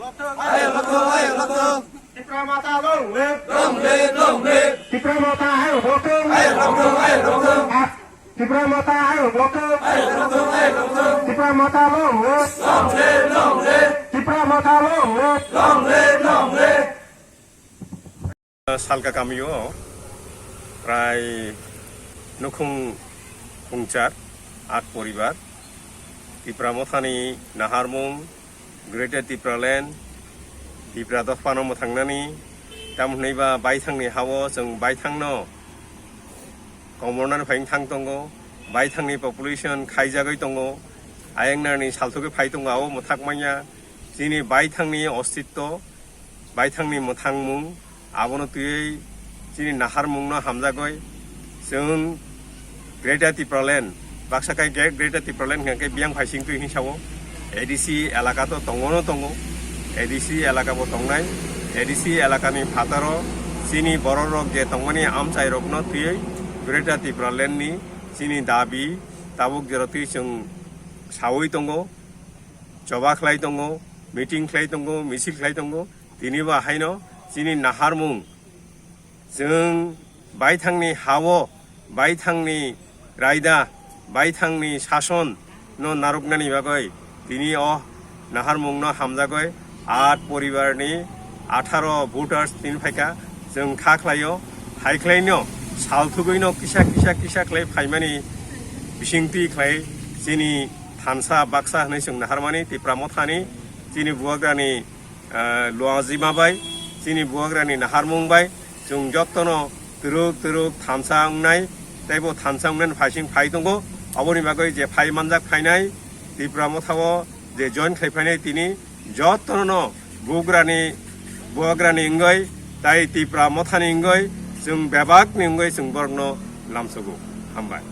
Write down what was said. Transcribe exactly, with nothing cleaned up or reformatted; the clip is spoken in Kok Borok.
Tipra Motha long live! Long live, long live! Tipra Motha ayuk lokthung! Ayuk lokthung, ayuk lokthung! Tipra Motha ayuk lokthung! Ayuk lokthung, ayuk lokthung! Tipra Motha long live! Long live, long live! Tipra Motha long live! Long live, long live! Salka kamio prai nukhung khungchar at poribar Tipra Mothani naharmung Greater Tipraland, Tipra dophano mwthangnani, tamo hwnwi ba baithangni hao chwng baithangno komornani phai thang tongo, baithangni population khaijagwi tongo, ayangnani salthogwi phai tongo, abo mwthak manya, chini baithangni ostitto, baithangni mwthangmung, abono twiwi chini naharmungno hamjagwi chwng Greater Tipraland, baksa khe Gre-, Greater Tipraland hwnkhe biyang phaising twi hinwi sao. A D C elaka to tongo no tongo, A D C elaka bo tongnai, A D C elakani phataro chini bororok je tongmani amchairokno twiwi Greater Tipraland ni chini dabi tabuk jora twi chwng sawi tongo, choba khlai tongo, meeting khlai tongo, misil khlai tongo, tini bo haino chini naharmung Chwng baithangni hao, baithangni raida, baithangni sason no narwknani bagwi tini o naharmungno hamjagwi at poribarni atharo voters tin phaikha. Chwng kha khlaio, hai khlaino salthugwino kisa, kisa, kisa khlai phaimani bisingtwi khlai chini thansa baksa hwnwi chwng naharmani Tipra Mothani chini bubagrani ah, luajima bai, chini bubagrani naharmung bai, chwng jottono twrwk twrwk thansa wngnai, tei bo thansa wngnani phaising phai tongo. Aboni bagwi je phai manjak phainai, Tipra Mothao je join khlai phainai, tini jottono bugrani, bubagrani wngwi, tai Tipra Mothani wngwi, chwng bebakni wngwi chwng borokno lamsogo. Hambai.